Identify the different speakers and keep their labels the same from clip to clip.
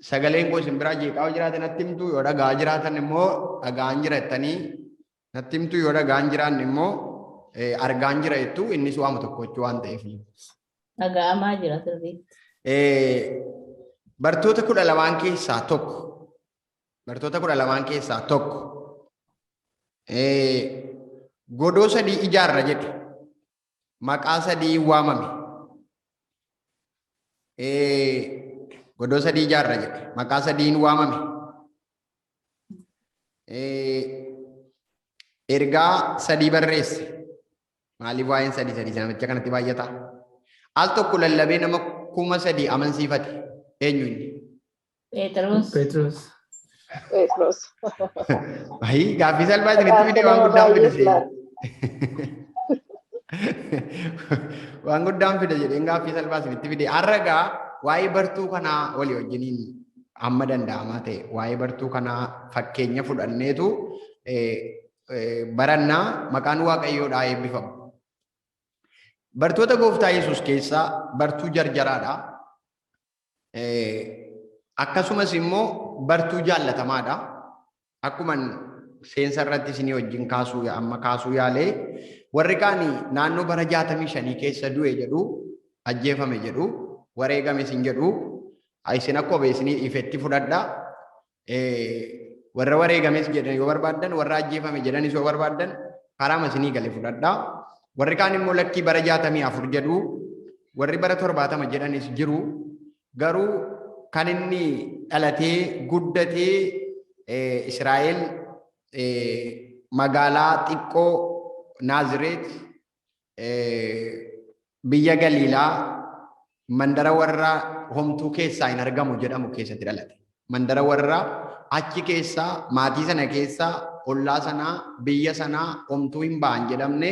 Speaker 1: Sagaleen koo isin biraa jeeqaa yoo jiraate natti himtu, yoo dhaga'aa jiraatan immoo dhaga'aan jira jettanii natti himtu, yoo dhaga'aan jiraanne immoo argaan jira jettu, innis waama tokko jechuu waan ta'eef.
Speaker 2: Dhaga'amaa jira sirriitti.
Speaker 1: Bartoota 12n keessaa tokko, bartoota 12n keessaa tokko godoo sadii ijaarra jedhe, maqaa sadii waamame. Godoo sadii ijaarra jedhe, maqaa sadiin waamame. Ergaa sadii barreesse. Maaliif waa'een sadii sadii namicha kanatti baay'ata? Al tokko lallabee nama 3000 amansiifate. Eenyu inni?
Speaker 2: Phexros.
Speaker 3: Phexros.
Speaker 4: Phexros.
Speaker 1: Ayii, gaaffii salphaa isinitti fide, waan guddaan fide seena. Waan guddaan fide jedheen gaaffii salphaa isinitti fide. Har'a egaa waa'ee bartuu kanaa walii wajjiniin amma danda'amaa ta'e waa'ee bartuu kanaa fakkeenya fudhanneetu barannaa. Maqaan Waaqayyoodhaa eebbifamu. Bartoota Gooftaa Yesuus keessaa bartuu jarjaraadha. Akkasumas immoo bartuu jaallatamaadha. Akkuma seensa irratti isinii wajjin kaasuu amma kaasuu yaalee, warri kaan naannoo bara 65 keessa du'e jedhu, ajjeefame jedhu, wareegame isin jedhu, isin akkuma isinii ifetti fudhadha. Warra wareegames jedhan yoo barbaaddan, warra ajjeefame jedhanis yoo barbaaddan, karaama isinii gale fudhadha. Warri kaan immoo lakkii, bara 64 jedhu, warri bara 70 jedhanis jiru. Garuu kan inni dhalatee guddatee Israa'el, magaalaa xiqqoo Naazireet, biyya Galiilaa, mandara warra homtuu keessaa hin argamu jedhamu keessatti dhalate. Mandara warra achi keessaa, maatii sana keessaa, ollaa sanaa, biyya sanaa homtuu hin ba'an jedhamne,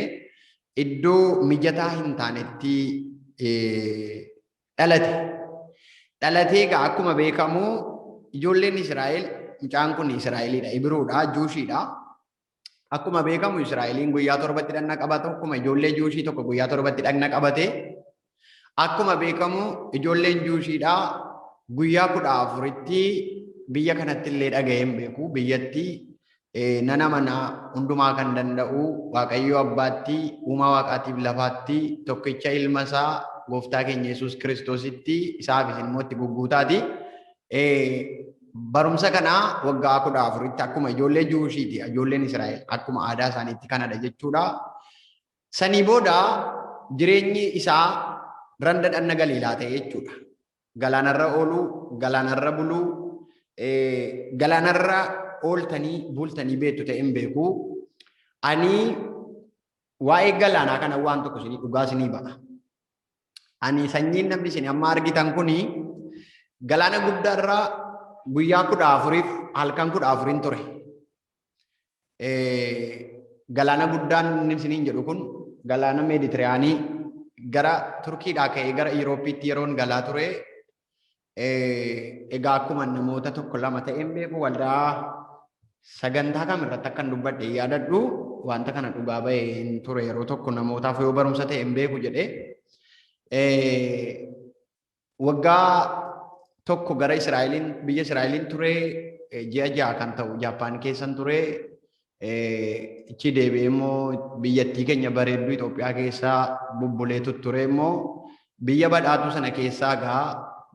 Speaker 1: iddoo mijataa hin taanetti dhalate. Dhalatee egaa akkuma beekamu ijoolleen Israa'el, mucaan kun Israa'eliidha, Ibiruudha, Juushiidha. Akkuma beekamu Israa'eliin guyyaa torbatti dhagna qabatu, akkuma ijoollee Juushii tokko guyyaa torbatti dhagna qabate, akkuma beekamu ijoolleen Juushiidha guyyaa 14tti biyya kanatti illee dhaga'ee hin beeku. Biyyatti nan amana hundumaa kan danda'u Waaqayyo Abbaatti, uumaa Waaqaatiif lafaatti, tokkicha ilma isaa Gooftaa keenya Yesuus Kiristoositti, isaaf isin immoo itti gugguutaati. Barumsa kana waggaa 14tti akkuma ijoollee Juushiiti, ijoolleen Israa'el akkuma aadaa isaaniitti kanadha jechuudha. Sanii booda jireenyi isaa randa dhanna Galiilaa ta'e jechuudha. Galaanarra ooluu, galaanarra buluu, galaanarra ooltanii bultanii beektu ta'e hin beeku. Ani waa'ee galaanaa kana waan tokko isinii dhugaa isinii ba'a. Ani sanyiin namni isin amma argitan kuni galaana guddaarra guyyaa 14f halkan 14n ture. Galaana guddaan inni isiniin jedhu kun galaana Meeditiraanii gara Turkiidhaa ka'ee gara Yuurooppiitti yeroon galaa ture. Egaa akkuma namoota tokko lama ta'een beeku, waldaa sagantaa kam irratti akkan dubbadhe hin yaadadhu, wanta kana dhugaa ba'e hin ture yeroo tokko namootaaf yoo barumsa ta'e hin beeku jedhee. Waggaa tokko gara Israa'eliin, biyya Israa'eliin ture, ji'a 6 kan ta'u Jaappaan keessan ture. Achi deebi'ee immoo biyyattii keenya bareedduu Itoophiyaa keessaa bubbulee tutture. Immoo biyya badhaatuu sana keessaa gaa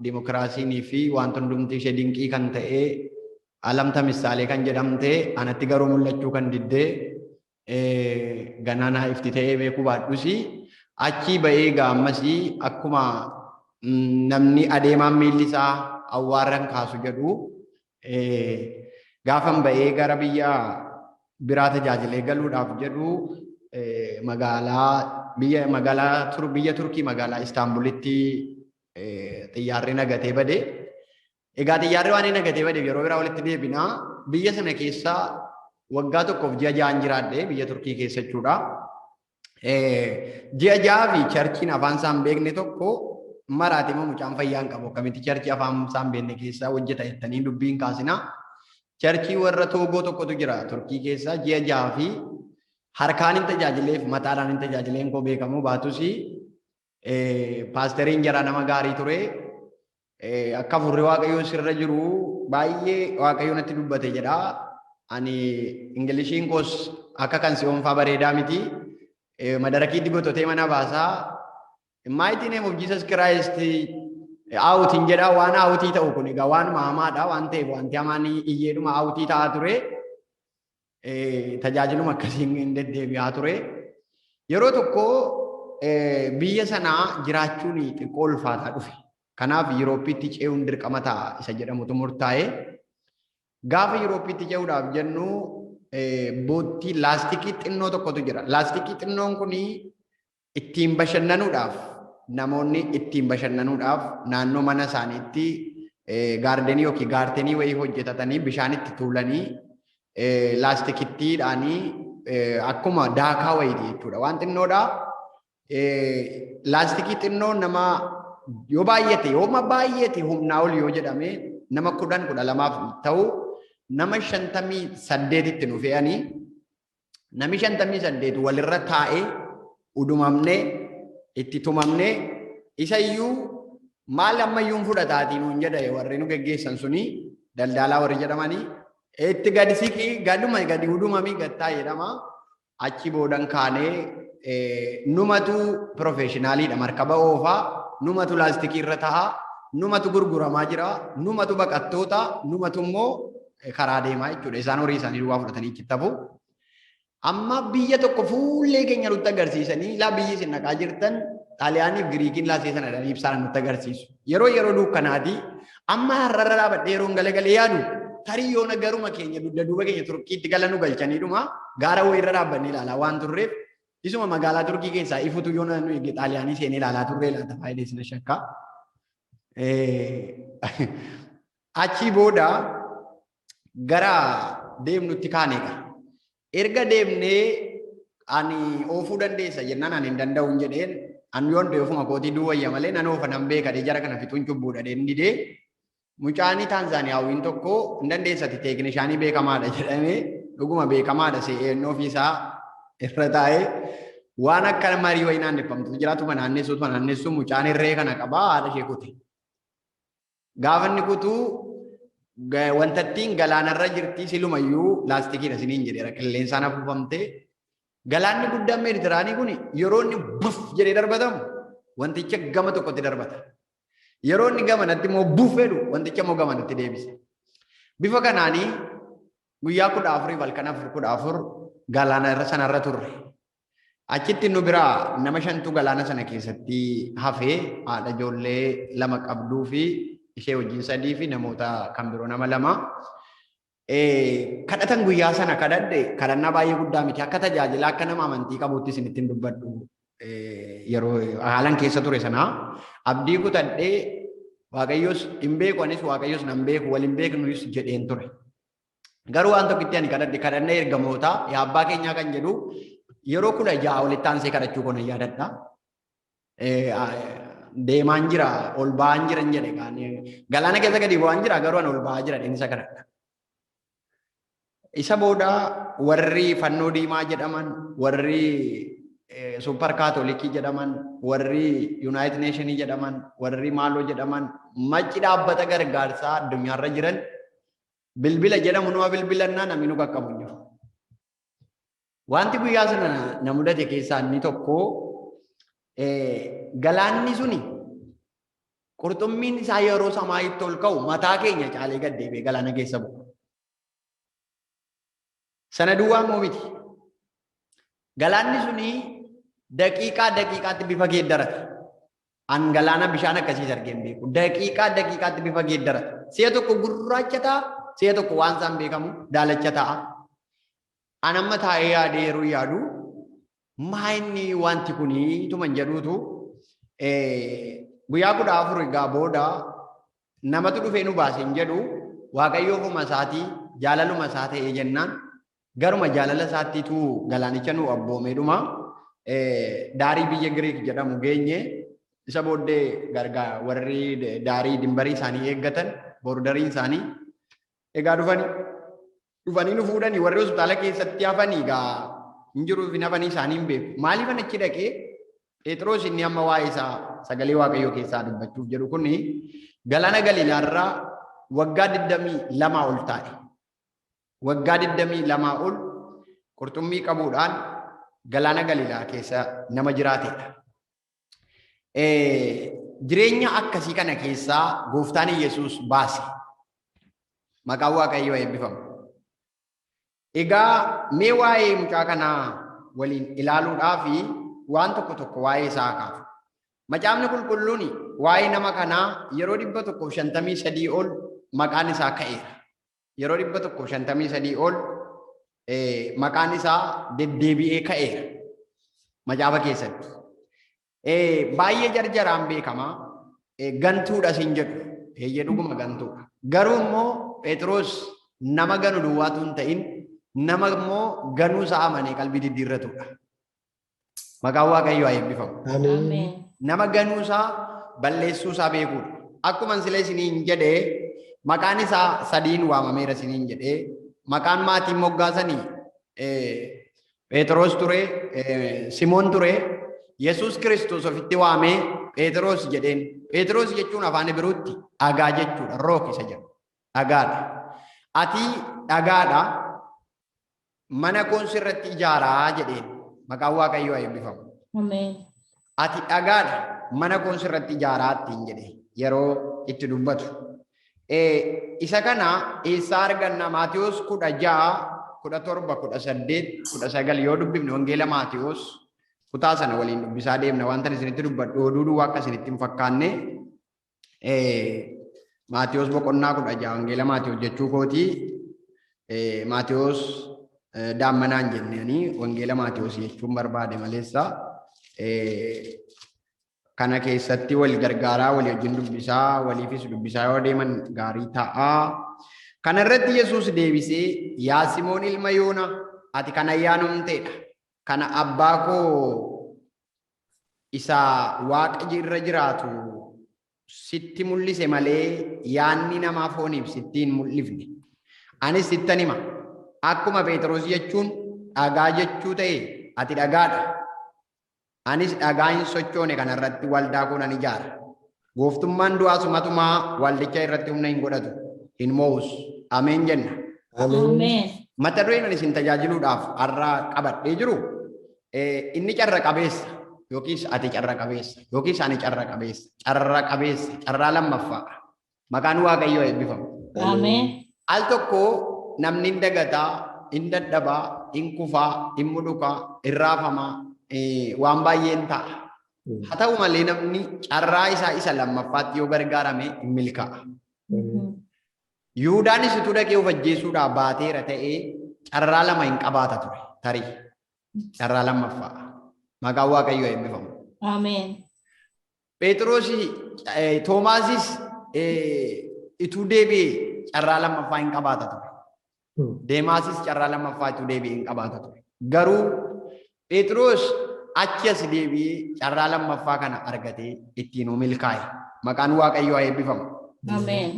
Speaker 1: dimokiraasiinii fi wanti hundumti ishee dinqii kan ta'e, alamta missaalee kan jedhamte, anatti garuu mul'achuu kan diddee ganaa naa ifti ta'ee beekuu baadhusi, achii ba'ee egaa ammasii akkuma namni adeemaan miilli isaa awwaarran kaasu jedhu, gaafan ba'ee gara biyya biraa tajaajilee galuudhaaf jedhu, magaalaa biyya magaalaa biyya Turkii, magaalaa Istaanbulitti xiyyaarri nagatee bade. Egaa xiyyaarri waan inni nagatee badeef yeroo biraa walitti deebina. Biyya sana keessa waggaa tokkoof ji'a ja'an jiraadhe, biyya Turkii keessa jechuudha. Ji'a 6 fi churchiin afaan isaan beekne tokko maraate immoo, mucaan fayyaa hin qabu, akkamitti churchii afaan isaan beekne keessa hojjeta jettanii dubbiin kaasina. Churchii warra Toogoo tokkotu jira Turkii keessa. Ji'a 6 fi harkaan hin tajaajileef, mataadhaan hin tajaajileen koo beekamu baatus, paasteriin jara nama gaarii ture. Akka hafuurri Waaqayyoo sirra jiru baay'ee Waaqayyo natti dubbate jedha. Ani Ingiliishiin koos akka kan si'oonfaa bareedaa miti. Madarakiitti gototee mana baasaa. "Mighty name of Jesus Christ out" hin jedha. Waan out ta'u kun egaa waanuma hamaadha waan ta'eef, wanti hamaan iyyeedhuma out ta'aa ture. Tajaajiluma akkasiin hin deddeebi'aa ture. Yeroo tokko biyya sanaa jiraachuun xiqqoo ulfaataa dhufe. Kanaaf Yuurooppiitti ce'uun dirqama ta'a isa jedhamutu murtaa'e. Gaafa Yuurooppiitti ce'uudhaaf jennu, boottii laastikii xinnoo tokkotu jira. Laastikii xinnoon kun ittiin bashannanuudhaaf, namoonni ittiin bashannanuudhaaf naannoo mana isaaniitti gardenii yookiin gaartenii wayii hojjetatanii bishaan itti tuulanii laastikittiidhaanii akkuma daakaa wayiiti jechuudha. Waan xinnoodha. Laastikii xinnoo nama yoo baay'ate, yooma baay'ate, humnaa ol yoo jedhame nama 10, 12f ta'u, nama 58tti nu fe'anii, nami 58 walirra taa'ee udumamnee itti tumamnee, isa iyyuu maal ammayyuun fudhataatii nuun jedhe. Warri nu geggeessan suni daldaalaa warri jedhamanii, itti gadi siqii, gaduma gadi udumamii gattaa jedhama. Achi boodan kaanee, numatu professionaliidha markaba oofaa, numatu laastikii irra ta'a, numatu gurguramaa jira, numatu baqattoota, numatu immoo karaa deemaa jechuudha. Isaan horii isaanii duwwaa fudhatanii itti tafu. Amma biyya tokko fuullee keenya nutti agarsiisanii, laa biyyi isin dhaqaa jirtan Xaaliyaaniif Giriikiin laasee sana jedhanii ibsaan nutti agarsiisu. Yeroo yeroo dukkanaati. Amma har'arra dhaabadhee yeroon galagalee yaadu, tarii yoona garuma keenya dugda duuba keenya Turkiitti gala nu galchaniidhuma gaara wayiirra dhaabbannee ilaalaa waan turreef, isuma magaalaa Turkii keessaa ifutu yoona nu Xaaliyaanii seenee ilaalaa turree laata faayidaa isin shakkaa. Achii booda gara deemnutti kaaneedha. Erga deemnee, ani oofuu dandeessa jennaan, ani hin danda'u hin jedheen. Ani yoon du'e ofuma kootii duwwayya malee nan oofa nan beeka, jara kana fixuun cubbuudha dheen didee. Mucaanii Taanzaaniyaawwiin tokko hin dandeessati, technicianii beekamaadha jedhamee, dhuguma beekamaadha se'eennoo ofiisaa irra taa'ee, waan akka marii wayii naanneffamtu jiraatuma naannessuutuma naannessu, mucaan irree kana qabaa haadha ishee kute. Gaafa inni kutuu, wantattiin galaanarra jirti silumayyuu laastikiidha isiniin jedheera, qilleensaan afuufamtee. Galaanni guddaan Meeditiraanii kun yeroo inni buf jedhee darbatamu wanticha gama tokkotti darbata. Yeroo inni gamanatti immoo buf jedhu, wanticha immoo gamanatti deebisa. Bifa kanaanii guyyaa 14f halkan 4 14 galaana irra sanarra turre. Achitti nu biraa nama shantu galaana sana keessatti hafee, haadha ijoollee lama qabduu fi ishee wajjin sadii fi namoota kan biroo nama lama. Kadhatan guyyaa sana kadhadhe kadhannaa baay'ee guddaa miti. Akka tajaajila, akka nama amantii qabuutti isinittiin dubbadhu, yeroo haalan keessa ture sana abdii kutadhee, Waaqayyos hin beeku, anis Waaqayyos nan beeku, wal hin beeknus jedheen ture. Garuu waan tokkitti ani kadhadhe, kadhannee ergamootaa yaa abbaa keenyaa kan jedhu yeroo 16 walitti aansee kadhachuu koo nan yaadadha. Deemaan jira, ol ba'aan jiran jedhe, galaana keessa gadi bu'aan jira, garuu ani ol ba'aa jira isa kadhadha. Isa booda warri fannoo diimaa jedhaman, warri super kaatolikii jedhaman, warri United Nationii jedhaman, warri maaloo jedhaman, macci dhaabbata gargaarsaa addunyaarra jiran bilbila jedhamu numa bilbilannaa, namni nu qaqqabu hin jiru. Wanti guyyaa sana na mudate keessaa inni tokko, galaanni suni qurxummiin isaa yeroo samaayitti ol ka'u mataa keenya caalee gad deebi'ee galaana keessa bu'a. Sana duwwaa immoo miti. Galaanni suni daqiiqaa daqiiqaatti bifa geeddarata. An galaana bishaan akkasiis argee hin beeku. Daqiiqaa daqiiqaatti bifa geeddarata. Si'a tokko gurraacha ta'a, si'a tokko waan isaan beekamu daalacha ta'a. An amma taa'ee yaadee yeroo yaadu, maa inni wanti kuni tuman jedhuutu, guyyaa 14 egaa booda namatu dhufee nu baase hin jedhu. Waaqayyo ofuma isaatii jaalaluma isaa ta'ee jennaan, garuma jaalala isaattiitu galaanicha nu abboomeedhuma daarii biyya Giriik jedhamu geenye. Isa booddee gargaa warri daarii dimbarii isaanii eeggatan, borderiin isaanii egaa dhufanii nu fuudhanii. Warri hospitaala keessatti hafanii egaa hin jiruuf hin hafanii isaanii hin beeku. Maaliif achi dhaqee? Phexros inni amma waa'ee isaa sagalee Waaqayyoo keessaa dubbachuuf jedhu kuni Galaana Galiilaarraa waggaa 22 ol taa'e. Waggaa 22 ol qurxummii qabuudhaan galaana Galiilaa keessa nama jiraatedha. Jireenya akkasii kana keessaa gooftaan Yesuus baase. Maqaan Waaqayyoo eebbifamu. Egaa mee waa'ee mucaa kanaa waliin ilaaluudhaaf waan tokko tokko waa'ee isaa kaafu. Macaafni qulqulluun waa'ee nama kanaa yeroo 153 ol maqaan isaa ka'eera. Yeroo 153 ol maqaan isaa deddeebi'ee ka'eera. Macaafa keessatti. Baay'ee jarjaraan beekama. Gantuudha siin jedhu. Eeyyee dhuguma gantuudha. Garuu immoo Phexros nama ganu duwwaatu hin ta'in nama immoo ganuu isaa amanee qalbii diddiirratudha. Maqaan Waaqayyoo haa eebbifamu.
Speaker 2: Ameen.
Speaker 1: Nama ganuu isaa balleessuu isaa beekuudha. Akkuma sila isiniin jedhee maqaan isaa sadiin waamameera isiniin jedhee maqaan maatiin moggaasanii Phexros ture, Simoon ture, Yesuus Kiristoos ofitti waamee Phexros jedheen. Phexros jechuun afaan Ibiruutti dhagaa jechuudha. Rook isa jedhu. Dhagaadha. Ati dhagaadha. Mana koon sirratti ijaaraa jedheen. Maqaan Waaqayyoo haa eebbifamu.
Speaker 2: Ameen.
Speaker 1: Ati dhagaadha. Mana koon sirratti ijaaraa ittiin jedhe yeroo itti dubbatu. Isa kana eessaa arganna? Maatiyos 16, 17, 18, 19 yoo dubbifne wangeela Maatiyos kutaa sana waliin dubbisaa deemna. Wanta isinitti dubbadhu oduu duwwaa akka isinitti hin fakkaanne Maatiyos boqonnaa 16 wangeela Maatiyos jechuu kooti. Maatiyos daammanaan jennanii wangeela Maatiyos jechuun barbaade maleessa. Kana keessatti wal gargaaraa, walii wajjin dubbisaa, waliifis dubbisaa yoo deeman gaarii ta'a. Kana irratti Yesuus deebisee, yaa Simoon ilma Yoona, ati kan ayyaanumteedha. Kana abbaa koo isa waaqa irra jiraatu sitti mul'ise malee yaanni namaa fooniif sitti hin mul'ifne. Anis sittan hima. Akkuma Phexros jechuun dhagaa jechuu ta'e ati dhagaadha. Anis dhagaa hin sochoone kanarratti waldaa koo nan ijaara. Gooftummaan du'aa sumatumaa waldicha irratti humna hin godhatu, hin mo'us. Ameen jenna.
Speaker 2: Ameen.
Speaker 1: Mata dureen ani isin tajaajiluudhaaf har'a qabadhee jiru inni carra qabeessa yookiis ati carra qabeessa yookiis ani carra qabeessa carra qabeessa carraa lammaffaa. Maqaan Waaqayyoo eebbifamu.
Speaker 2: Ameen.
Speaker 1: Al tokko namni hin dagataa, hin dadhabaa, hin kufaa, hin mudhukaa, hin raafamaa, waan baay'een ta'a. Haa ta'u malee namni carraa isaa isa lammaffaatti yoo gargaarame hin milkaa'a. Yihuudaanis utuu dhaqee of ajjeesuudhaaf baateera ta'ee carraa lama hin qabaata ture tarii. Carraa lammaffaa. Maqaan Waaqayyoo eebbifamu.
Speaker 2: Ameen.
Speaker 1: Phexros Toomaasis utuu deebi'ee carraa lammaffaa hin qabaata ture. Deemaasis carraa lammaffaa utuu deebi'ee hin qabaata ture. Garuu Phexros achi as deebi'ee carraa lammaffaa kana argatee ittiin milkaa'e. Maqaan Waaqayyoo haa eebbifamu.
Speaker 2: Ameen.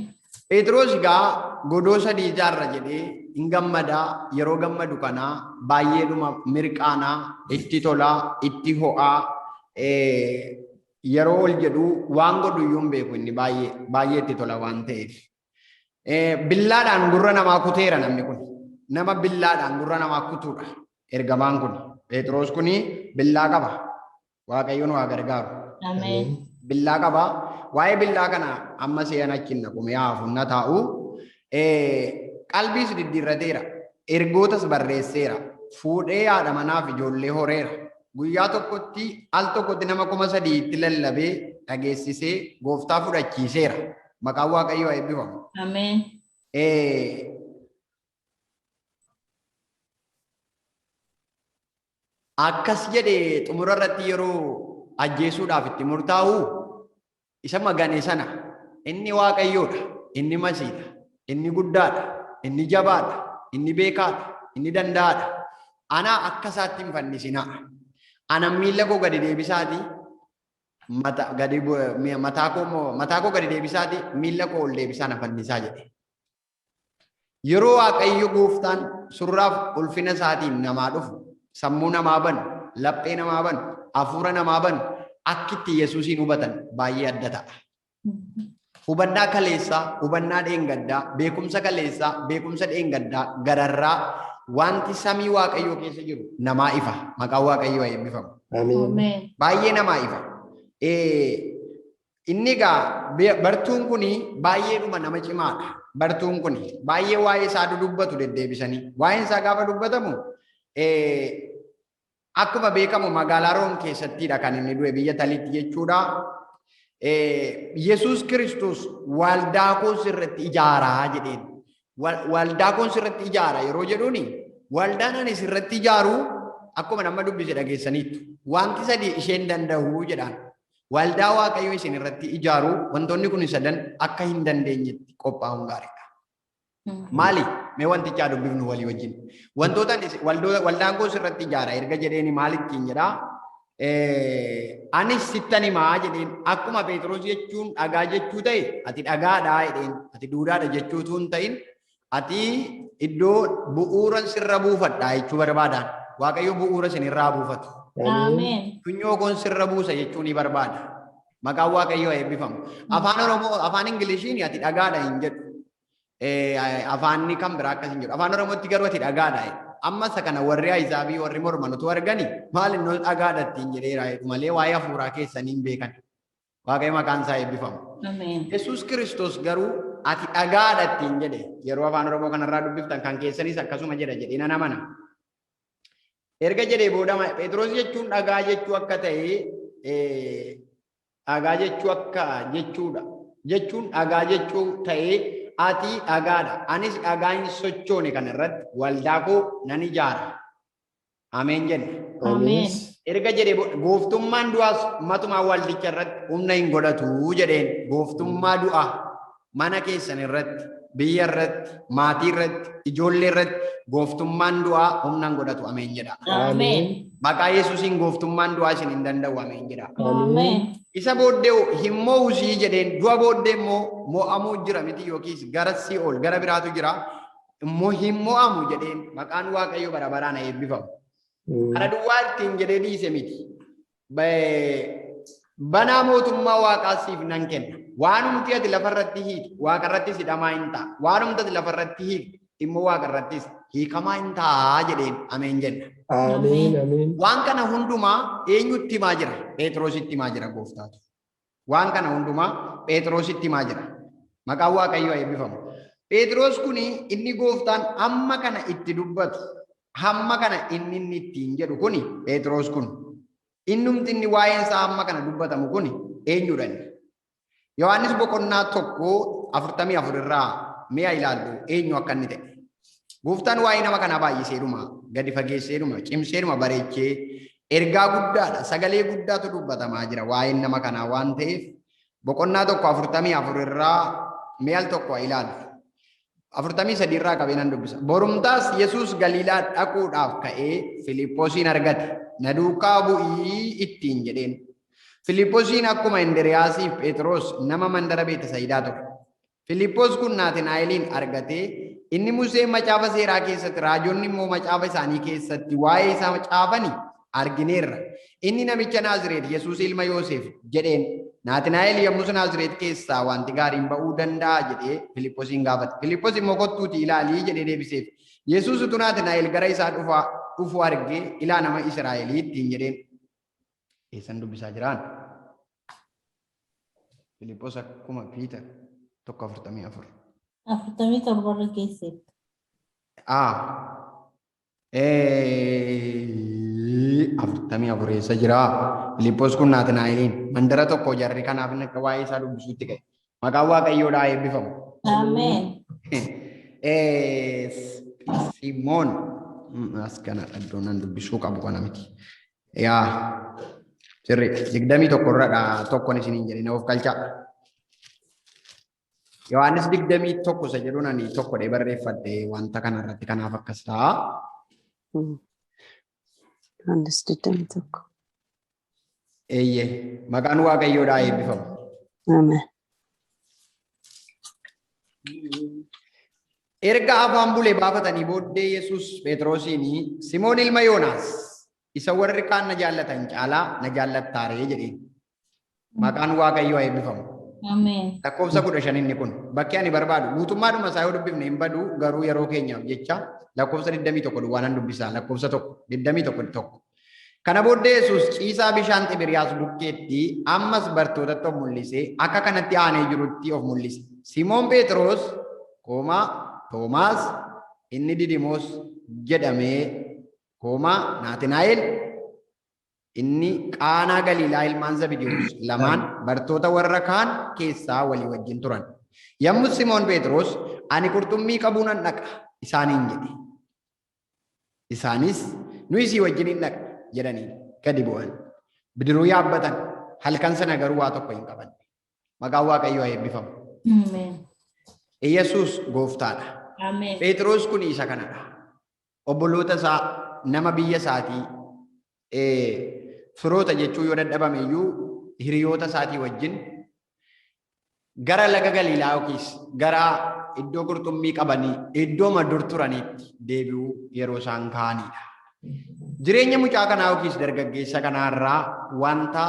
Speaker 1: Phexros egaa godoo sadii ijaarra jedhee hin gammadaa. Yeroo gammadu kanaa baay'eedhuma mirqaanaa, itti tolaa, itti ho'aa, yeroo ol jedhu waan godhu iyyuu hin beeku inni baay'ee baay'ee itti tola waan ta'eef. Billaadhaan gurra namaa kuteera namni kun. Nama billaadhaan gurra namaa kutuudha ergamaan kun. Phexros kun billaa qaba. Waaqayyoon waa gargaaru.
Speaker 2: Ameen.
Speaker 1: Billaa qaba. Waa'ee billaa kana amma se'an achi hin naqu mi'aa hafuun taa'u. Qalbiis diddiirrateera. Ergootas barreesseera. Fuudhee haadha manaaf ijoollee horeera. Guyyaa tokkotti al tokkotti nama 3000tti lallabee dhageessisee gooftaa fudhachiiseera. Maqaan Waaqayyoo haa eebbifamu.
Speaker 2: Ameen.
Speaker 1: Akkas jedhee xumura irratti yeroo ajjeesuudhaaf itti murtaa'u isa magane sana inni Waaqayyoodha, inni Masiidha, inni guddaadha, inni jabaadha, inni beekaadha, inni danda'aadha. Ana akka isaatti hin fannisinaa. Ana miilla koo gadi deebisaati mataa koo gadi deebisaati miilla koo ol deebisaa na fannisaa jedhe. Yeroo Waaqayyo gooftaan surraaf ulfina isaatiin namaa dhufu, sammuu namaa banu, laphee namaa banu, hafuura namaa banu, akkitti Yesuusiin hubatan baay'ee adda ta'a. Hubannaa kaleessaa, hubannaa dheengaddaa, beekumsa kaleessaa, beekumsa dheengaddaa gararraa wanti samii Waaqayyoo keessa jiru namaa ifa. Maqaan Waaqayyoo haa eebbifamu.
Speaker 3: Ameen.
Speaker 2: Ameen.
Speaker 1: Baay'ee namaa ifa. Inni egaa bartuun kuni baay'eedhuma nama cimaadha. Bartuun kuni baay'ee waa'ee isaa dudubbatu deddeebisanii. Waa'een isaa gaafa dubbatamu akkuma beekamu magaalaa Room keessattidha kan inni du'e, biyya Taliitti jechuudha. Yesuus Kiristoos waldaa koo sirratti ijaaraa jedheen. Waldaa koo sirratti ijaara yeroo jedhuuni, waldaan ani sirratti ijaaru akkuma nama dubbise dhageessaniittu. Wanti sadi isheen danda'u jedhaan. Waldaa Waaqayyoo isin irratti ijaaru wantoonni kun sadan akka hin dandeenyetti qophaa'uun gaariidha. Maali? Mee wantichaa dubbifnu walii wajjin. Wantoota waldaan koo sirratti ijaara erga jedheeni maal ittiin jedhaa? Anis sittan himaa jedheen, akkuma Phexros jechuun dhagaa jechuu ta'e, ati dhagaadhaa jedheen, ati duudaadha jechuu utuu hin ta'in, ati iddoo bu'uura sirra buufadhaa jechuu barbaadaan. Waaqayyo bu'uura isin irraa buufatu.
Speaker 2: Ameen.
Speaker 1: Funyoo koon sirra buusa jechuu ni barbaada. Maqaan Waaqayyoo haa eebbifamu. Afaan Oromoo, afaan Ingiliishiin ati dhagaadha hin jedhu. Afaanni kan biraa akkas hin jedhu. Afaan Oromootti garuu ati dhagaadha jedhu. Amma isa kana warri Ayizaabii, warri morman utuu argani, maal innoo dhagaadha ittiin jedheera jedhu malee waa'ee hafuuraa keessanii hin beekan. Waaqayyo maqaan isaa eebbifamu.
Speaker 2: Ameen.
Speaker 1: Yesuus Kiristoos garuu ati dhagaadha ittiin jedhe. Yeroo afaan Oromoo kanarraa dubbiftan kan keessanis akkasuma jedha jedhee nan amana. Erga jedhee booda Phexros jechuun dhagaa jechuu akka ta'e, dhagaa jechuu akka jechuudha. Jechuun dhagaa jechuu ta'ee, ati dhagaadha. Anis dhagaa hin sochoone kana irratti waldaa koo nan ijaara. Ameen jenna.
Speaker 2: Ameen.
Speaker 1: Erga jedhee gooftummaan du'aas matumaa waldicha irratti humna hin godhatu jedheen. Gooftummaa du'aa mana keessan irratti, biyya irratti, maatii irratti, ijoollee irratti gooftummaan du'aa humna hin godhatu. Ameen jedha.
Speaker 2: Ameen.
Speaker 1: Maqaa Yesuusiin gooftummaan du'aa isin hin danda'u. Ameen jedha.
Speaker 2: Ameen.
Speaker 1: Isa booddee hin mo'usii jedheen. Du'a booddee immoo mo'amuu jira miti, yookiis gara si'ool gara biraatu jira immoo hin mo'amu jedheen. Maqaan Waaqayyo bara baraan haa eebbifamu. Kana duwwaa ittiin jedhee dhiise miti. Banaa mootummaa Waaqaa siif nan kenna. Waanumti ati lafarratti hiitu waaqarrattis hidhamaa hin ta'a. Waanumti ati lafarratti hiiktu immoo waaqarrattis hiikamaa hin ta'a jedheen. Ameen jenna.
Speaker 3: Ameen. Ameen.
Speaker 1: Waan kana hundumaa eenyutti himaa jira? Phexrositti himaa jira gooftaatu. Waan kana hundumaa Phexrositti himaa jira. Maqaan Waaqayyoo haa eebbifamu. Phexros kuni inni gooftaan hamma kana itti dubbatu, hamma kana inni ittiin jedhu kuni, Phexros kun, innumti inni waa'een isaa hamma kana dubbatamu kuni eenyudha inni? Yohaannis boqonnaa 1:44 irraa mi'a ilaallu eenyu akka inni ta'e. Gooftaan waa'ee nama kanaa baay'iseedhuma, gadi fageesseedhuma, cimseedhuma bareechee ergaa guddaadha. Sagalee guddaatu dubbatamaa jira waa'een nama kanaa waan ta'eef, boqonnaa 1:44 irraa mi'a al tokko haa ilaallu. 43 irraa qabee nan dubbisa. Borumtaas Yesuus Galiilaa dhaquudhaaf ka'ee Filiphosiin argate. "Na duukaa bu'ii" ittiin jedheen. Filiphosiin akkuma Indiriyaasii fi Phexros nama mandara Beetisayidaa ture. Filiphos kun Naatinaa'eliin argatee, "Inni Museen macaafa seeraa keessatti, raajonni immoo macaafa isaanii keessatti waa'ee isaa caafani argineerra. Inni namicha Naazreet Yesuus ilma Yoosef" jedheen. Naatinaa'el yommus, "Naazreet keessaa wanti gaariin ba'uu danda'a?" jedhee Filiphosiin gaafate. Filiphos immoo, "Kottuutii ilaalii" jedhee deebiseef. Yesuus utuu Naatinaa'el gara isaa dhufu argee, "Ilaa, nama Israa'elii" ittiin jedheen. Eessan dubbisaa jiraan? Filiphos akkuma Piiter 1:44.
Speaker 2: 47 irra geesseetta.
Speaker 1: 44 eessa jiraa? Filiphos kun Naatinaa'eliin mandara tokko jarri, kanaaf inni akka waa'ee isaa dubbisuutti ka'e. Maqaan Waaqayyoodhaa eebbifamu.
Speaker 2: Ameen.
Speaker 1: Simoon as kana iddoo nan dubbisuu qabu kana miti. Yaa, sirri 21 irradha tokkon isiniin jedhe, na of galchaa. Yohaannis 21 isa jedhuun ani tokko dhee barreeffadhe wanta kana irratti, kanaaf akkas ta'a.
Speaker 4: Yohaannis 21.
Speaker 1: Eeyyee, maqaan Waaqayyoodhaa eebbifamu.
Speaker 4: Ameen.
Speaker 1: Erga afaan bulee baafatanii booddee Yesuus Phexrosiin, "Simoon ilma Yoonaas, isa warri kaan na jaallatan caalaa na jaallattaaree?" jedheen. Maqaan Waaqayyoo haa eebbifamu.
Speaker 2: Ameen.
Speaker 1: Lakkoofsa 15 inni kun bakki ani barbaadu guutummaadhuma isaa yoo dubbifne hin badu, garuu yeroo keenyaaf jecha lakkoofsa 21 duwwaa nan dubbisaa. Lakkoofsa 1, 21 tokko. Kana booddee Yesuus ciisaa bishaan Xibiriyaas bukkeetti ammas bartootatti of mul'ise, akka kanatti aanee jirutti of mul'ise. Simoon Phexros, comma, Toomaas inni Didimoos jedhamee, comma, Naatinaa'el inni Qaanaa Galiilaa, ilmaan Zabidiyoos lamaan bartoota warra kaan keessaa walii wajjin turan. Yommuu Simoon Phexros, "Ani qurxummii qabuu nan dhaqa," isaaniin jedhe. Isaanis, "Nuyi sii wajjin hin dhaqna," jedhanii gadi bu'an. Bidiruu yaabbatan, halkan sana garuu waa tokko hin qabanne. Maqaan Waaqayyoo haa eebbifamu.
Speaker 2: Ameen.
Speaker 1: Yesuus gooftaadha.
Speaker 2: Ameen.
Speaker 1: Phexros kun isa kanadha. Obboloota isaa, nama biyya isaatii, firoota jechuu yoo dadhabame iyyuu, hiriyoota isaatii wajjin gara laga Galiilaa yookiis gara iddoo qurxummii qabanii iddoo dur turaniitti deebi'uu yeroo isaan ka'anidha. Jireenya mucaa kanaa yookiis dargaggeessa kanaarraa wanta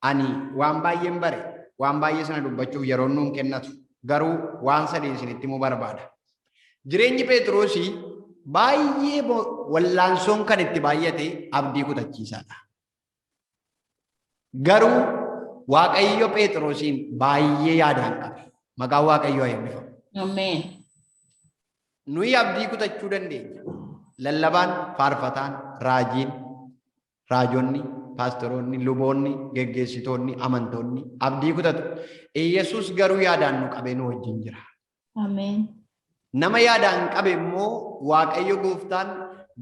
Speaker 1: ani waan baay'een bare, waan baay'ee sana dubbachuuf yeroo nuun kennatu, garuu waan sadii isinitti himuu barbaada. Jireenyi Phexrosii baay'ee wallaansoon kan itti baay'ate abdii kutachiisaadha. Garuu Waaqayyo Phexrosiin baay'ee yaadaan qabe. Maqaan Waaqayyoo haa eebbifamu.
Speaker 2: Ameen.
Speaker 1: Nuyi abdii kutachuu dandeenya. Lallabaan, faarfataan, raajiin, raajonni, paastoroonni, luboonni, geggeessitoonni, amantoonni abdii kutatu. Yesuus garuu yaadaan nu qabee nu wajjin jira.
Speaker 2: Ameen.
Speaker 1: Nama yaadaan qabe immoo Waaqayyo gooftaan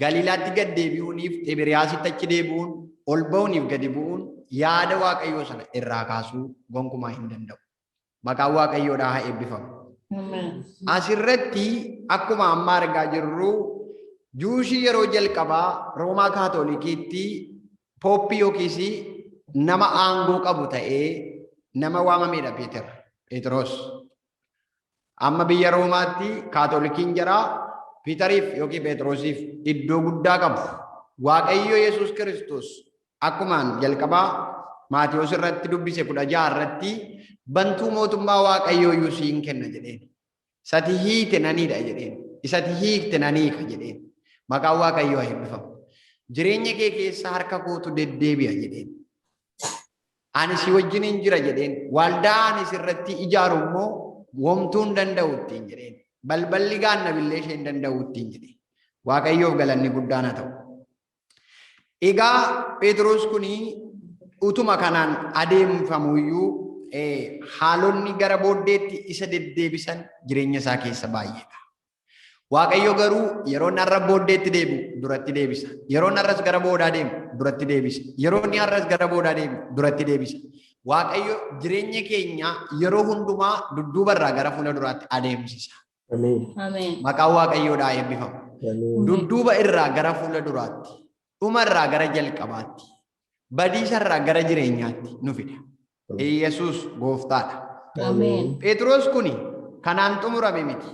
Speaker 1: Galiilaatti gad deebi'uuniif Xibiriyaasitti achi deebi'uun, ol ba'uuniif gadi bu'uun yaada Waaqayyoo sana irraa kaasuu gonkumaa hin danda'u. Maqaan Waaqayyoodhaa haa eebbifamu.
Speaker 2: Ameen.
Speaker 1: Asirratti akkuma amma argaa jirru, Jewishii yeroo jalqabaa Roomaa Kaatolikiitti pooppii yookiis nama aangoo qabu ta'ee nama waamamedha Peter, Phexros. Amma biyya Roomaatti Kaatolikiin jira, Piiteriif yookiin Phexrosiif iddoo guddaa qabu. Waaqayyo Yesuus Kiristoos akkumaan jalqabaa Maatiyos irratti dubbise 16 irratti, bantuu mootummaa Waaqayyoo iyyuu siin kenna jedheen. Isati hiite naniidha jedheen. Isati hiikte naniika jedheen. Maqaan Waaqayyoo haa eebbifamu. Jireenya kee keessa harka kootu deddeebi'a jedheen. Ani si wajjiniin jira jedheen. Waldaa ani sirratti ijaaru immoo womtuu hin danda'u ittiin jedheen. Balballi gaannabillee ishee hin danda'u ittiin jedheen. Waaqayyoof galanni guddaan haa ta'u. Egaa Phexros kuni utuma kanaan adeemfamuyyuu haalonni gara booddeetti isa deddeebisan jireenya isaa keessa baay'eedha. Waaqayyo garuu yeroo inni har'a booddeetti deebi'u duratti deebisa. Yeroo inni har'as gara boodaa deemu duratti deebisa. Yeroo inni har'as gara boodaa deemu duratti deebisa. Waaqayyo jireenya keenya yeroo hundumaa dudduubarraa gara fuula duraatti adeemsisa.
Speaker 3: Ameen.
Speaker 2: Ameen.
Speaker 1: Maqaan Waaqayyoodhaa eebbifamu.
Speaker 3: Ameen.
Speaker 1: Dudduuba irraa gara fuula duraatti, dhuma irraa gara jalqabaatti, badiisa irraa gara jireenyaatti nu fida. Yesuus gooftaadha.
Speaker 2: Ameen.
Speaker 1: Phexros kuni kanaan xumurame miti.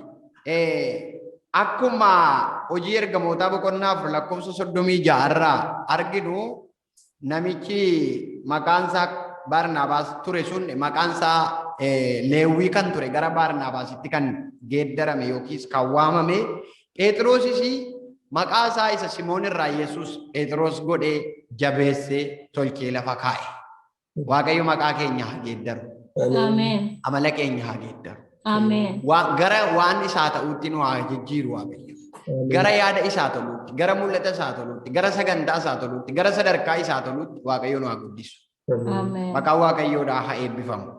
Speaker 1: Akkuma Hojii Ergamootaa boqonnaa 4 lakkoofsa 36 irraa arginu, namichi maqaan isaa Baarnaabaas ture sun, maqaan isaa Leewwii kan ture gara Baarnaabaasitti kan geeddarame yookiis kan waamame, Phexrosis maqaa isaa isa Simoon irraa Yesuus Phexros godhee jabeessee tolchee lafa kaa'e. Waaqayyo maqaa keenya haa geeddaru.
Speaker 2: Ameen.
Speaker 1: Amala keenya haa geeddaru.
Speaker 2: Ameen.
Speaker 1: Gara waan isaa ta'utti nu haa jijjiiru Waaqayyo. Gara yaada isaa toluutti, gara mul'ata isaa toluutti, gara sagantaa isaa toluutti, gara sadarkaa isaa toluutti Waaqayyo nu haa guddisu.
Speaker 2: Ameen.
Speaker 1: Maqaan Waaqayyoodhaa haa eebbifamu.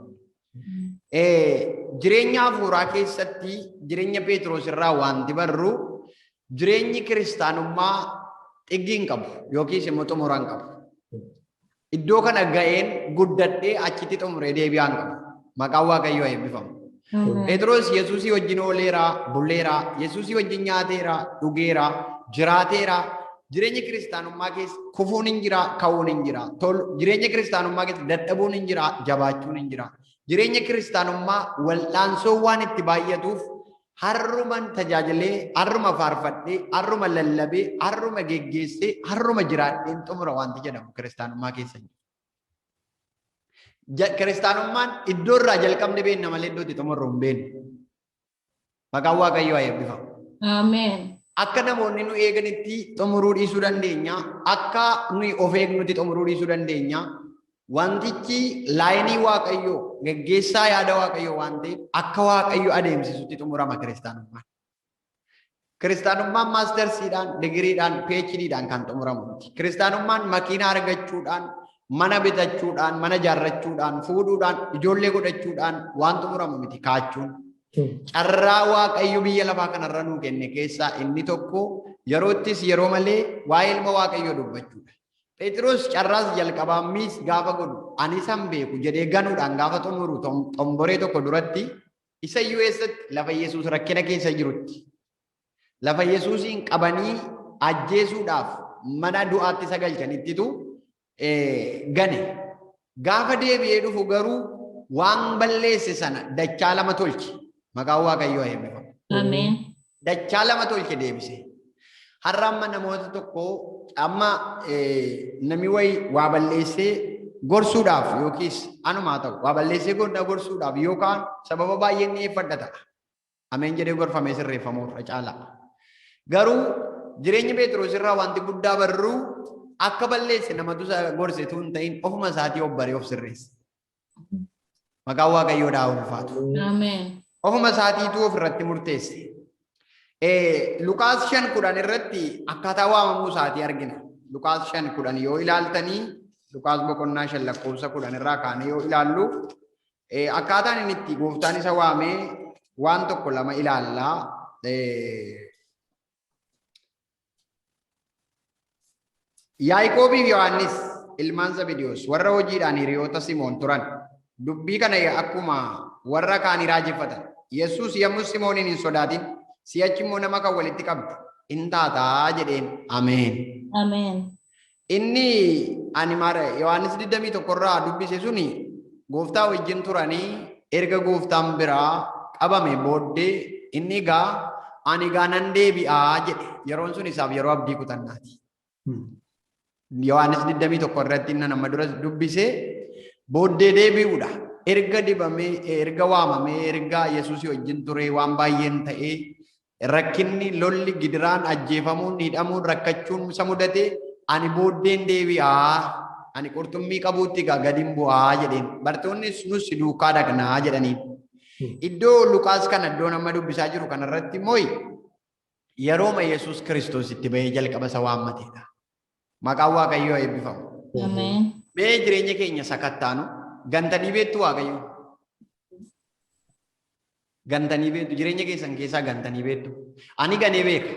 Speaker 1: Jireenya hafuuraa keessatti jireenya Phexros irraa wanti barru, jireenyi kiristaanummaa xiggii hin qabu yookiis immoo xumura hin qabu. Iddoo kana ga'een guddadhee achitti xumuree deebi'aa hin qabu. Maqaan Waaqayyoo haa eebbifamu.
Speaker 2: Ameen.
Speaker 1: Phexros Yesuusii wajjin ooleera, bulleera, Yesuusii wajjin nyaateera, dhugeera, jiraateera. Jireenya kiristaanummaa keessa kufuun hin jira, ka'uun hin jira. Jireenya kiristaanummaa keessa dadhabuun hin jira, jabaachuun hin jira. Jireenya kiristaanummaa wal'aansoo waan itti baay'atuuf, har'uman tajaajilee, har'uma faarfadhee, har'uma lallabee, har'uma geggeessee, har'uma jiraadheen xumura wanti jedhamu kiristaanummaa keessa hin jiru. Kiristaanummaan iddoo irraa jalqabne beenna malee iddoo itti xumurru hin beeknu. Maqaan Waaqayyoo haa eebbifamu.
Speaker 2: Ameen.
Speaker 1: Akka namoonni nu eeganitti xumuruu dhiisuu dandeenya. Akka nuyi of eegnutti xumuruu dhiisuu dandeenya. Wantichi laayinii Waaqayyoo, geggeessaa yaada Waaqayyoo waan ta'eef, akka Waaqayyo adeemsisutti xumurama kiristaanummaan. Kiristaanummaan mastersiidhaan, digiriidhaan, PhDdhaan kan xumuramu miti. Kiristaanummaan makiinaa argachuudhaan, mana bitachuudhaan, mana ijaarrachuudhaan, fuudhuudhaan, ijoollee godhachuudhaan waan xumuramu miti kaachuun. Carraa Waaqayyo biyya lafaa kanarra nuu kenne keessaa inni tokko yeroottis yeroo malee waa'ee ilma Waaqayyoo dubbachuudha. Phexros carraas jalqabaa miis gaafa godhu, "Ani isan beeku" jedhee ganuudhaan gaafa xumuru, xomboree tokko duratti, isa iyyuu eessatti? Lafa Yesuus rakkina keessa jirutti. Lafa Yesuusiin qabanii ajjeesuudhaaf mana du'aatti isa galchanittitu gane. Gaafa deebi'ee dhufu garuu waan balleesse sana dachaa lama tolche. Maqaan Waaqayyoo haa eebbifamu.
Speaker 2: Ameen.
Speaker 1: Dachaa lama tolche deebise. Har'a amma namoota tokko, amma namni wayi waa balleessee gorsuudhaaf, yookiis anumaa ta'u, waa balleessee gorsuudhaaf yookaan sababa baay'een dhiyeeffadha ta'a. Ameen jedhee gorfamee sirreeffamuu irra caala. Garuu jireenya Phexros irraa wanti guddaa barruu, akka balleesse namatu isa gorse tu hin ta'in, ofuma isaatii of baree of sirreesse. Maqaan Waaqayyoo haa ulfaatu.
Speaker 2: Ameen.
Speaker 1: Ofuma isaatiitu ofirratti murteesse. Luqaas 5:10 irratti akkaataa waamamuu isaatii argina. Luqaas 5:10 yoo ilaaltanii, Luqaas boqonnaa 5 lakkoofsa 10 irraa kaanee yoo ilaallu, akkaataan inni itti gooftaan isa waamee waan tokko lama ilaallaa. Yaaqoobii fi Yohaannis ilmaan Zabediyoos warra hojiidhaan hiriyoota Simoon turan, dubbii kana akkuma warra kaanii raajeffatan. Yesuus yommuu Simooniin, "Hin sodaatin, si'achi immoo nama kan walitti qabdu in taataa" jedheen. Ameen.
Speaker 2: Ameen.
Speaker 1: Inni ani mara Yohaannis 21 irraa dubbise suni, gooftaa wajjin turanii erga gooftaan biraa qabame booddee, inni egaa "Ani egaa nan deebi'aa" jedhe. Yeroon sun isaaf yeroo abdii kutannaati. Yohaannis 21 irratti inni nama dura dubbise booddee deebi'uudha. Erga dibamee, erga waamamee, erga Yesuusii wajjin turee, waan baay'een ta'ee, rakkinni, lolli, gidiraan, ajjeefamuun, hidhamuun, rakkachuun isa mudate, "Ani booddeen deebi'aa, ani qurxummii qabuutti egaa gadiin bu'aa" jedheen. Bartoonni, "Nus si duukaa dhaqnaa" jedhaniin. Iddoo Luqaas kana, iddoo nama dubbisaa jiru kanarratti immoo, yerooma Yesuus Kiristoos itti bahee jalqaba isa waammateedha. Maqaan Waaqayyoo haa eebbifamu.
Speaker 2: Ameen.
Speaker 1: Mee jireenya keenya sakattaanu. Gantanii beektu Waaqayyo? Gantanii beektu? Jireenya keessan keessaa gantanii beektu? Ani ganee beeka.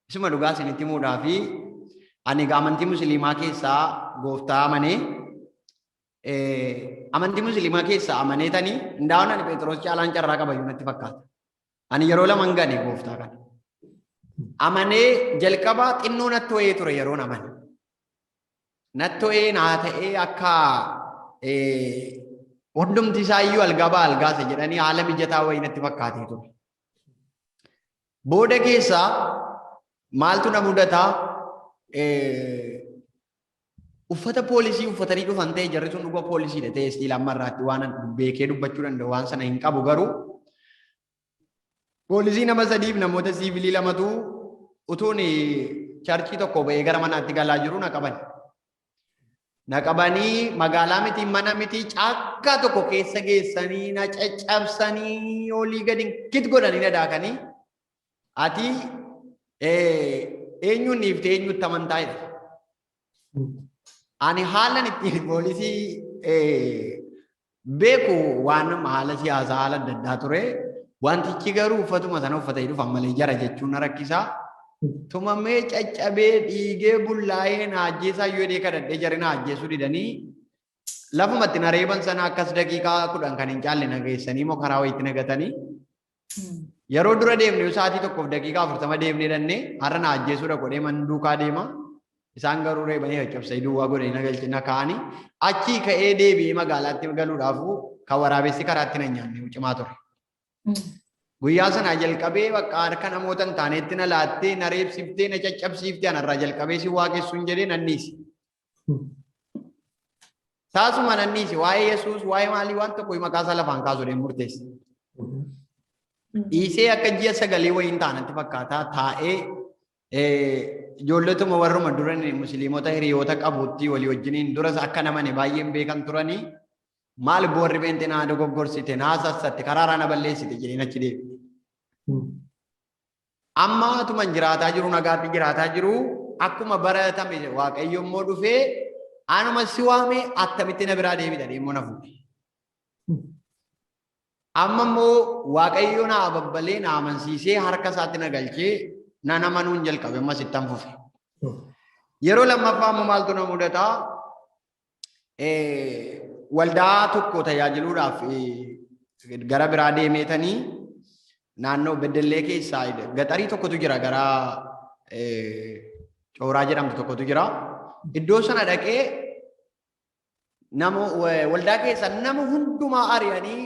Speaker 1: Isuma dhugaa isinitti himuudhaa fi, ani egaa amantii musliimaa keessaa gooftaa amanee, amantii musliimaa keessaa amaneetanii, ndaa'oon ani Phexros caalaan carraa qabayyuu natti fakkaata. Ani yeroo laman gane gooftaa kana. Amanee jalqabaa xinnoo natti ho'ee ture yeroon amane. Natti ho'ee naa ta'ee, akka hundumti isaa iyyuu algaa ba'a algaase jedhanii, haala mijataa wayii natti fakkaatee ture. Booda keessaa maaltu na mudataa? Uffata poolisii uffatanii dhufan ta'e, jarri sun dhuga poolisiidha ta'e, still amma irraatti waan beekee dubbachuu danda'u waan sana hin qabu, garuu poolisii nama sadiif namoota siivilii lamatu utuun churchii tokko ba'ee gara manaatti galaa jiru na qaban. Na qabanii magaalaa miti, mana miti, caakkaa tokko keessa geessanii, na caccabsanii, olii gadi kit godhanii na daakanii, "Ati eenyuun dhiiftee eenyutti amantaa?" jedhe. Ani haalan ittiin poolisii beeku waan haala siyaasaa haala adda addaa ture. Wantichi garuu uffatuma sana uffatanii dhufan malee jara jechuun na rakkisaa. Tumamee, caccabee, dhiigee, bullaa'ee, na ajjeesaa yoo jedhee kadhadhee, jarri na ajjeesuu didanii, lafumatti na reeban sana akkas daqiiqaa 10 kan hin caalle na geessanii immoo karaa wayiitti na gatanii, yeroo dura deemne sa'aatii 1 fi daqiiqaa 40 deemnee dhannee, har'a na ajjeesuudha godhee man duukaa deema. Isaan garuu reebanii caccabsanii duwwaa godhanii na galche, na kaa'anii, achii ka'ee deebi'ee magaalaatti galuudhaafu kan waraabessi karaatti na nyaanne cimaa ture. Guyyaa sanaa jalqabee bakka harka namoota hin taanetti na laattee, na reebsiftee, na caccabsiiftee, anarraa jalqabee si waaqessuun jedhee nan dhiise. Saasuma nanniisi waa'ee Yesuus, waa'ee maalii, waan tokko maqaa isaa lafaan kaasu deemu murteesse. Dhiisee akka ji'a 9 wayiin taanatti fakkaata taa'ee ijoolletuma warruma duran musliimota hiriyoota qabutti walii wajjiniin duras akka namani baay'een beekan turanii, maal boorri beente naa dogoggorsite, naa sassatte, karaa na balleessite jedheen achi deebi. Amma atuman jiraataa jiru, nagaatti jiraataa jiru, akkuma baratame Waaqayyo immoo dhufee, anuma si waame, attamitti na biraa deebita deemmoo na fuudhe. Amma immoo Waaqayyo na babbalee, na amansiisee, harka isaatti na galchee, nan amanuun jalqabe, ammas ittan fufe. Yeroo lammaffaa immoo maaltu na mudataa? Waldaa tokko tajaajiluudhaaf gara biraa deemeetanii naannoo Beddellee keessaa gaxarii tokkotu jira, gara Cooraa jedhamtu tokkotu jira. Iddoo sana dhaqee nama waldaa keessa nama hundumaa ari'anii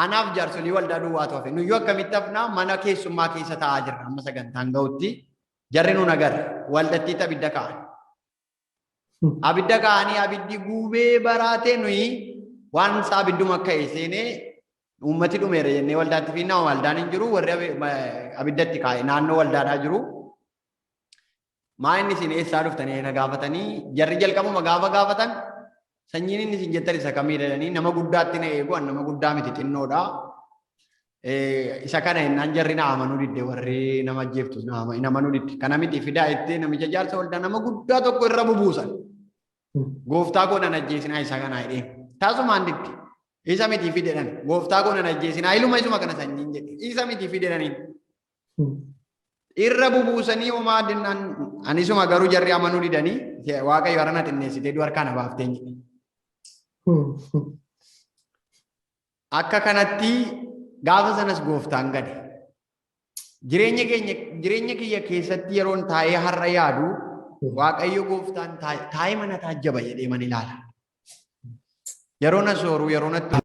Speaker 1: anaaf jaarsolii waldaa duwwaatu hafe. Nuyyuu akkamitti hafnaa, mana keessummaa keessa taa'aa jirra amma sagantaan ga'utti. Jarri nu agarre, waldattiitti abidda ka'an. Abidda ka'anii abiddi guubee baraatee, nuyi waan isaa abidduma ka'e seenee uummati dhumeera jennee waldaatti fiinnaa, waldaan hin jiru, warri abiddatti kaa'e naannoo waldaadhaa jiru. Maa inni isin eessaa dhuftanii na gaafatanii, jarri jalqabuma gaafa gaafatan, sanyiin inni isin jettan isa kamii jedhanii nama guddaatti na eegu, an nama guddaa miti, xinnoodha. Isa kana jennaan jarri na amanuu didde, warri nama ajjeeftu na amanuu didde. Kana miti, fidaa itti namicha jaarsa waldaa nama guddaa tokko irra bubuusan. Gooftaa koo nan ajjeesinaa, isa kana jedhee. Taasumaan didde. Isa miti fidedhan. Gooftaa koo nan ajjeesinaa, iluma isuma kana sanyiin jedhe. Isa miti fidedhaniin. Irra bubuusanii homaa dinnaan anisuma garuu jarri amanuu didanii, Waaqayyo har'a na xinneessitee du'a harkaa na baafteen jedhe. Akka kanatti gaafa sanas gooftaan gade. Jireenya keenya, jireenya kiyya keessatti yeroon taa'ee har'a yaadu, Waaqayyo gooftaan taa'ee mana taajjaba jedhee man ilaala. Yeroo na sooru, yeroo natti